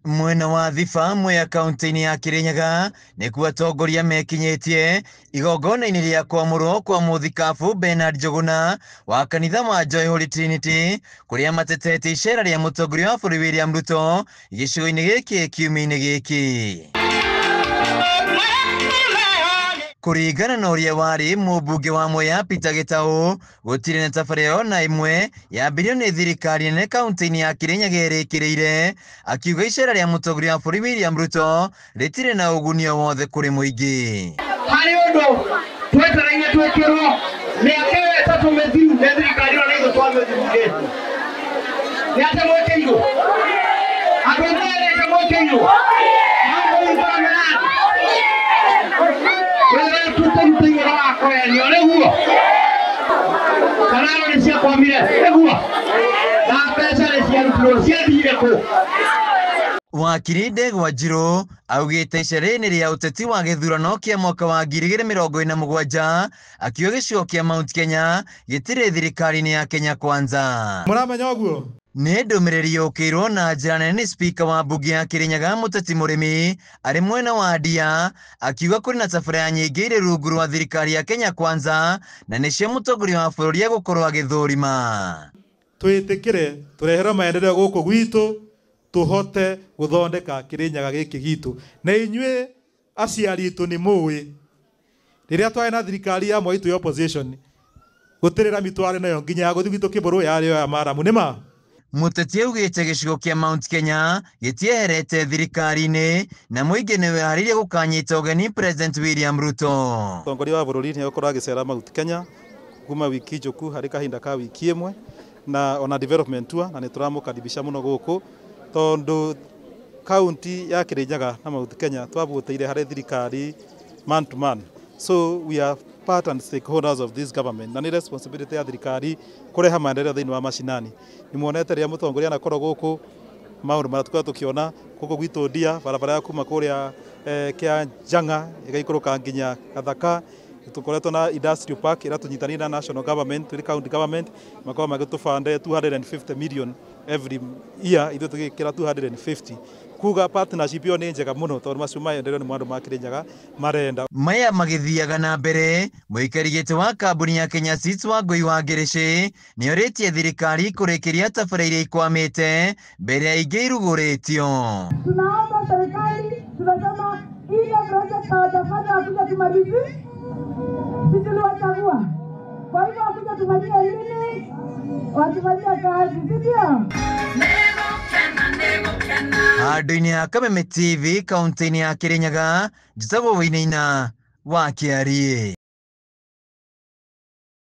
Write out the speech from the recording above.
Mwena wa Thiba Mwea kaunti-inĩ ya Kirinyaga nĩkuo atongoria mekinyĩtie igongona-inĩ rĩa kwamũrwo kwa mũthikabu Bernard Njuguna wa kanitha wa Joy Holy Trinity kũrĩa matetetie icera rĩa mũtongoria wa bũrũri William Ruto gĩcigo-inĩ gĩkĩ kiumia-inĩ gĩkĩ. Kũringana na ũrĩa warĩ mũmbunge wa Mwea Peter Gĩtaũ, gũtirĩ na tabarĩra ona ĩmwe yambirio nĩ thirikari nene kaunti-inĩ ya Kirinyaga ĩrĩkĩrĩire, akiuga icera rĩa mũtongoria wa bũrũri William Ruto rĩtirĩ na ũguni o wothe kũrĩ mũingĩ. Harĩ ũndũ twetereire twĩkĩrwo mĩaka ĩyo ĩtatũ mĩthiru nĩ thirikari ĩno nĩ ithuĩ twamĩthurire. Nĩ atĩ mwĩkĩirwo? Andũ merĩte mwĩkĩirwo? Wakiri Ndegwa Njirũ augĩte icera-inĩ rĩa ũteti wa gĩthurano kĩa mwaka wa 2027 akiuga gĩcigo kĩa Mount Kenya gĩtirĩ thirikari-inĩ ya Kenya Kwanza. Mũramenya ũguo? Nĩ ndũmĩrĩri yũkĩirwo na njĩra nene nĩ spika wa mbunge ya Kirinyaga Mũteti Mũrĩmi arĩ mwena wa Ndia akiuga kũrĩ na tabarĩra nyingĩ irĩ rungu rwa thirikari ya Kenya Kwanza na nĩcio mũtongoria wa bũrũri egũkorwo agĩthũrima. Twĩtĩkĩre tũreherwo maendeleo gũkũ gwitũ tũhote gũthondeka Kirinyaga gĩkĩ gitũ. Na inyuĩ aciari itũ nĩ mũĩ rĩrĩa twarĩ na thirikari ya Moi twĩ opposition gũtirĩ rami twarĩ nayo nginya ya gũthiĩ gwitũ Kĩbũrũ yarĩ o ya maramu nĩ ma. Mũteti augĩte gĩcigo kĩa Mount Kenya gĩtieherete thirikari-inĩ na mũingĩ nĩ wĩharĩirie gũkanyita ũgeni President William Ruto. Mũtongoria wa bũrũri nĩ egũkorwo agĩcera Mount Kenya kuma wiki njũku harĩ kahinda ka wiki ĩmwe na ona development tour na nĩ tũramũkaribisha mũno gũkũ tondũ kaunti ya Kirinyaga na Mount Kenya twavũtĩire harĩ thirikari man to man. So we are part and stakeholders of this government na nĩ responsibility ya thirikari kũreha maendeleo thĩinĩ wa mashinani. Nĩ muonete rĩrĩa mũtongoria anakorwo gũkũ maũndũ marĩa tũkoretwo tũkĩona gũkũ gwitũ Ndia barabara ya kuma kũrĩa kĩa Njang'a ĩgaikũrũka nginya Gathaka. Tũkoretwo na industrial park ĩrĩa tũnyitanĩire na national government tũrĩ county government makorwo magĩtũbande 250 million every year ithuĩ tũgĩkĩra 250 kuga partnership ĩyo nĩ njega mũno tondũ macio maendeleo nĩ maũndũ ma Kirinyaga marenda. Maya magĩthiaga na mbere mũikari gĩtĩ wa kambuni ya Kenya Seeds Wangũi wa Ngĩrĩcĩ nĩorĩtie thirikari kũrĩkĩria tabarĩra iria ikwamĩte mbere ya ingĩ irugũrĩtio. Tunaomba serikali, tunasema ile project hawajafanya wakuja tumalizie, sisi tuliwachagua, kwa hivyo wakuja tufanyie nini? Watufanyie kazi, si ndio? Handũ-inĩ ha Kameme TV kaunti-inĩ ya Kirinyaga, njĩtagwo Wainaina wa Kĩariĩ.